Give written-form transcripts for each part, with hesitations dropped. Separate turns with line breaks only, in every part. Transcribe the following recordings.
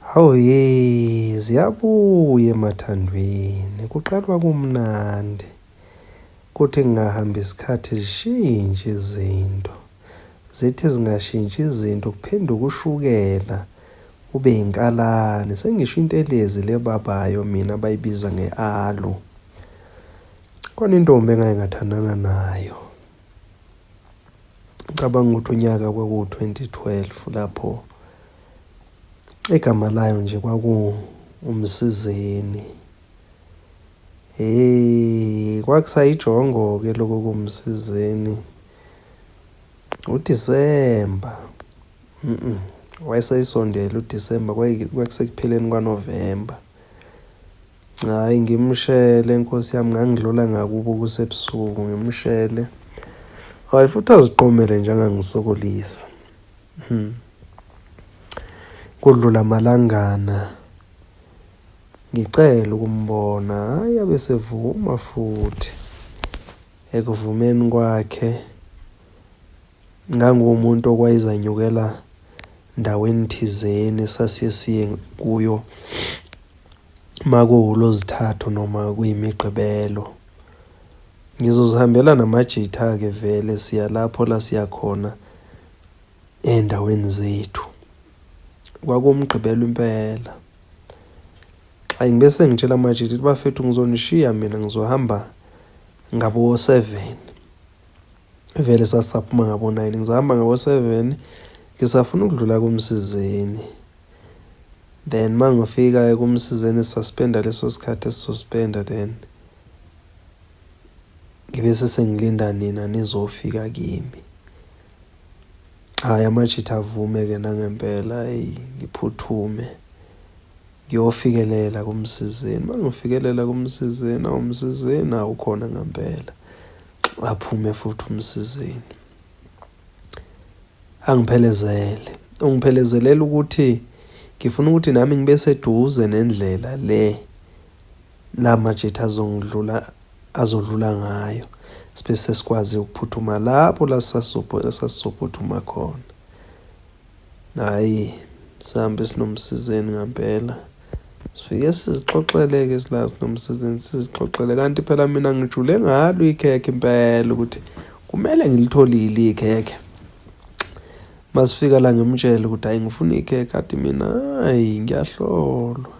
Hawu ye ziyabuya emathandweni kuqalwa kumnandi kuthi kungahamba isikhathi zishintshe izinto zithi zingashintshi izinto kuphenduka ushukela ube yinkalane sengisho intelezi le babayo mina abayibiza nge-alo khona intombi engake ngathandana nayo ngicabanga ukuthi unyaka kwakuwu-2012 lapho igama layo nje kwakuwumsizeni Hey, kwakusayijongo-ke lokho kumsizeni uDisemba. Wayeseyisondele uDisemba kwakusekupheleni kwaNovemba. Hhayi ngimshele nkosi yami ngangidlula ngakubo kusebusuku ngimshele. Hhayi futhi aziqomele nje angangisokolisa. Hmm. Kudlula amalangana ngicela ukumbona hhayi abe sevuma futhi. Ekuvumeni kwakhe nganguwumuntu okwayezanyukela ndaweni thizeni esasiye siye kuyo uma kuwuLwezithathu noma kuyimiGqibelo. Ngizozihambela namajitha-ke vele siya lapho la siya khona ey'ndaweni zethu. KwakuwuMgqibelo impela. Ayi ngibe sengitshela amajita ukuthi bafethu ngizonishiya mina ngizohamba ngabo-7. Vele sasisaphuma ngabo-9 ngizohamba ngabo-7 ngisafuna ukudlula kuMsizeni. Then uma ngifika kuMsizeni sasuspenda leso sikhathi esizospenda then ngibe sesengilinda nina nizofika kimi. Hhayi amajita avume-ke nangempela eyi ngiphuthume ngiyofikelela kuMsizeni. Uma ngifikelela kuMsizeni, awu Msizeni awu ukhona ngempela. Aphume futhi uMsizeni. Angiphelezele. Ungiphelezelela ukuthi ngifuna ukuthi nami ngibe seduze nendlela le la majitha azongidlula azodlula ngayo sibe sesikwazi ukuphuthuma lapho la sasizophuthuma khona. Hhayi sihambe sinomsizeni ngampela. Sifike sizixoxele-ke sila sinomsizeni sizixoxele kanti phela mina ngijule ngalo ikhekhe impela ukuthi kumele ngilitholile ikhekhe. Masifika la ngimtshele ukuthi hhayi ngifuna ikhekhe athi mina hhayi ngiyahlolwa.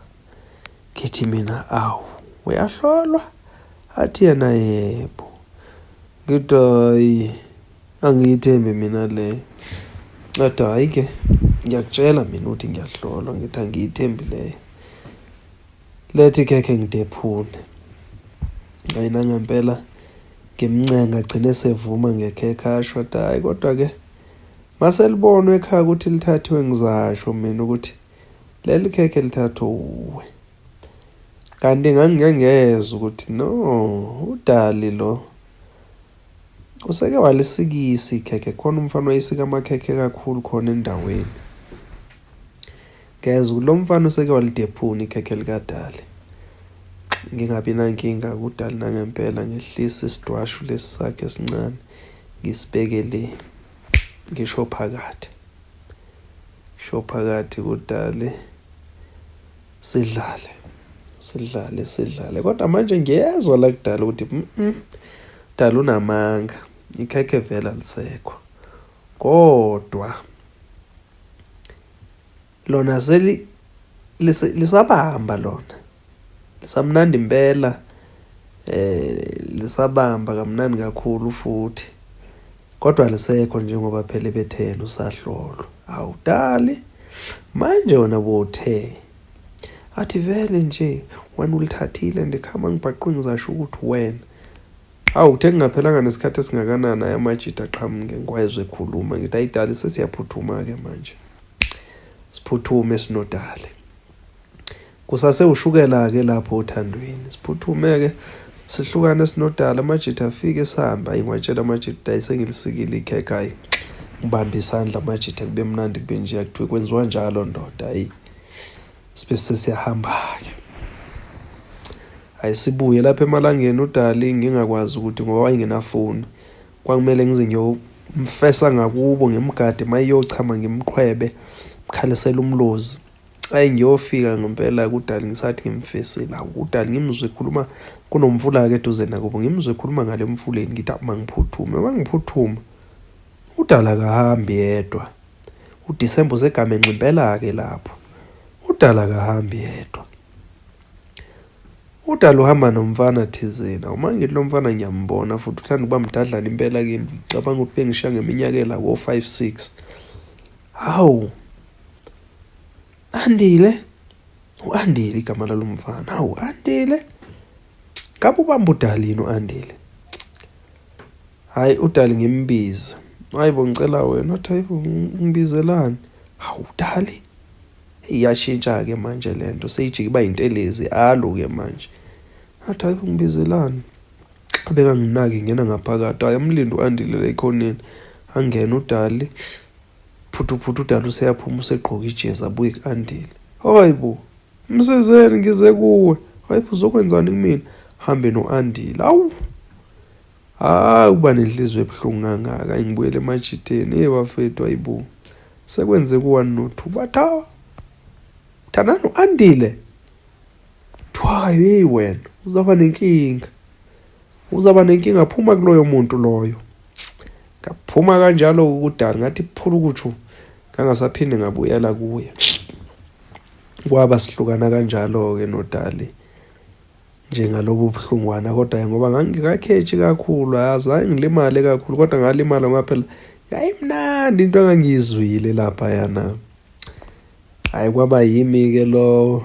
Ngithi mina awu uyahlolwa? Athi yena yebo. Ngithi hhayi angiyithembi mina leyo. Athi hhayi-ke ngiyakutshela mina ukuthi ngiyahlolwa ngithi angiyithembi leyo. Letha ikhekhe ngidephune. Hhayi nangempela ngimncenga agcine esevuma ngekhekhe asho athi hhayi kodwa-ke maselibonwe ekhaya ukuthi lithathiwe ngizasho mina ukuthi leli khekhe lithathwe uwe. Kanti ngangingengezwa ukuthi no uDali lo useke walisikisa ikhekhe khona umfana wayesika amakhekhe kakhulu khona endaweni. Ngezwa ukuthi lo mfana useke walidephuna ikhekhe likaDali. Ngingabi nankinga kuDali nangempela ngehlise isidwashu lesi sakhe esincane ngisibeke le ngisho phakathi. Sho phakathi kudale sidlale sidlale sidlale kodwa manje ngiyezwa la kudala ukuthi mm dala unamanga ikhekhe vele alisekho kodwa lona seli lisabamba lona lisamnandi impela eh lisabamba kamnandi kakhulu futhi kodwa lisekho njengoba phela ebethena usahlolwa awudali manje wena bothe athi vele nje wena ulithathile ndikhama ngibhaqwe ngizasho ukuthi wena awu kuthe kungaphelanga nesikhathi esingakanani aye amajita aqhamuke ngiwezwe ekhuluma ngithi ayidali sesiyaphuthuma-ke manje siphuthume sinodali Kusase ushukela-ke lapho othandweni. Siphuthume-ke sihlukane sinodala amajitha afike sihambe ayi ngiwatshela amajitha ayi sengilisikile ikhekhe ayi ngibambe isandla amajitha kube mnandi kube nje kuthiwe kwenziwa njalo ndoda ayi. Sibe sesiyahamba-ke. Hhayi sibuye lapha emalangeni uDali ngingakwazi ukuthi ngoba wayengenafoni. Kwakumele ngize ngiyomfesa ngakubo ngimgade uma eyochama ngimqhwebe mkhalisele umlozi. Ayi ngiyofika ngempela kudali ngisathi ngimfisile. Awu kudali ngimzwe ekhuluma kunomfula-ke eduze nakubo ngimzwe ekhuluma ngale mfuleni ngithi mangiphuthume mangiphuthuma udala akahambi yedwa. UDisemba usegamenxe impela-ke lapho. Udala akahambi yedwa. Udala uhamba nomfana thizeni. Uma ngithi lo mfana ngiyambona futhi uthanda ukuba mdadlana impela kimi. Ngicabanga ukuthi bengishiya ngeminyaka ela ko-five six. Hawu Andile, u-Andile igama lalo mfana. Hawu Andile, ngabe ubamba uDali yini u-Andile? Hhayi uDali ngimbize. Hayi bo ngicela wena. Wathi hayi bo ngibizelani? Hawu Dali. Iyashintsha-ke manje le nto seyijike iba yintelezi alu-ke manje. Athi hayi bo ngibizelani? Abekanginaki ngena ngaphakathi. Hhayi amlinde u-Andile la ekhoneni. Angene uDali. Phuthuphuthu uDali useyaphuma usegqoka ijezi abuye ku-Andile. Hayi bo, msizeni ngize kuwe. Hayi bo uzokwenzani kumina? Hambe no-Andile. Awu! Hayi uba nenhliziyo ebuhlungu kangaka ayi ngibuyele emajiteni. Hey bafethu ayibo. Sekwenze ku-one no-two. Bathi hawu, thandana no-Andile. Kuthiwa hey wena uzaba nenkinga. Uzaba nenkinga phuma kuloyo muntu loyo. Ngaphuma kanjalo kudala ngathi phulukutshu ngangasaphinde ngabuyela kuye. Kwaba sihlukana kanjalo-ke noDali njengalobu buhlungwana kodwa ngoba ngangingakhetshi kakhulu azange ngilimale kakhulu kodwa ngalimala ngoba phela yayimnandi into engangiyizwile laphayana. Hhayi kwaba yimi-ke lowo.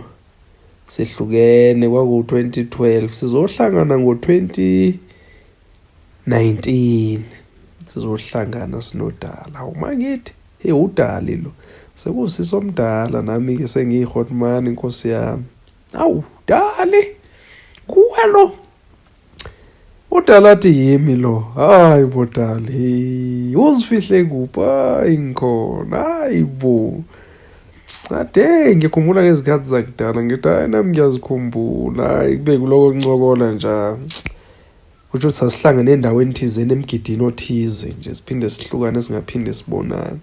Sihlukene kwaku-2012 sizohlangana ngo-2019 sizohlangana sinodala. Uma ngithi hey udali lo sekusisi omdala nami-ke sengiyi-hotman inkosi yami. Awu dali kuwe lo. Udali athi yimi lo. Hayi bo dali, uzifihle kuphi? Hayi ngikhona. Hayi bo. Ade ngikhumbula ngezikhathi zakudala ngithi hayi nami ngiyazikhumbula. Hayi kube kuloko kuncokola nje. Kusho ukuthi sasihlangene endaweni thizeni emgidini othize nje siphinde sihlukane singaphinde sibonane.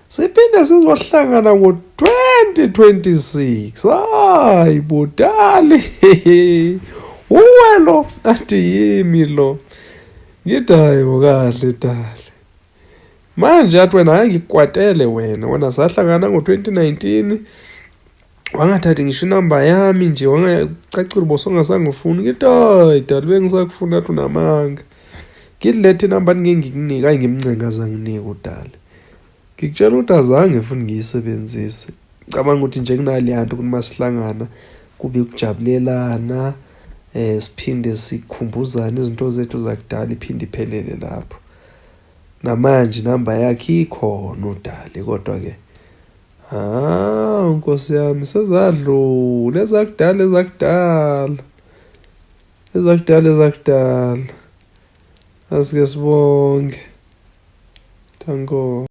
Siphinde sizohlangana ngo-2026. Hayi budali. Uwe lo athi yimi lo. Ngithi hayi bo kahle dali. Manje athi wena hayi ngikukwatele wena. Wena sahlangana ngo-2019 wangathathi ngisho inamba yami nje wangacacile uboso ongasangifuni. Ngithi hayi dali bengisakufuna athi unamanga. Ngithi letha inamba ngike ngikunike hayi ngimncenga azanginike udali. Ngikutshela ukuthi azange futhi ngiyisebenzise. Ngicabanga ukuthi nje kunaleya nto ukuthi uma sihlangana kube ukujabulelana siphinde sikhumbuzane izinto zethu zakudala iphinde iphelele lapho. Namanje inamba yakhe ikhona uDali kodwa-ke ah nkosi yami sezadlula ezakudala ezakudala ezakudala ezakudala. Asike sibonge. Tango.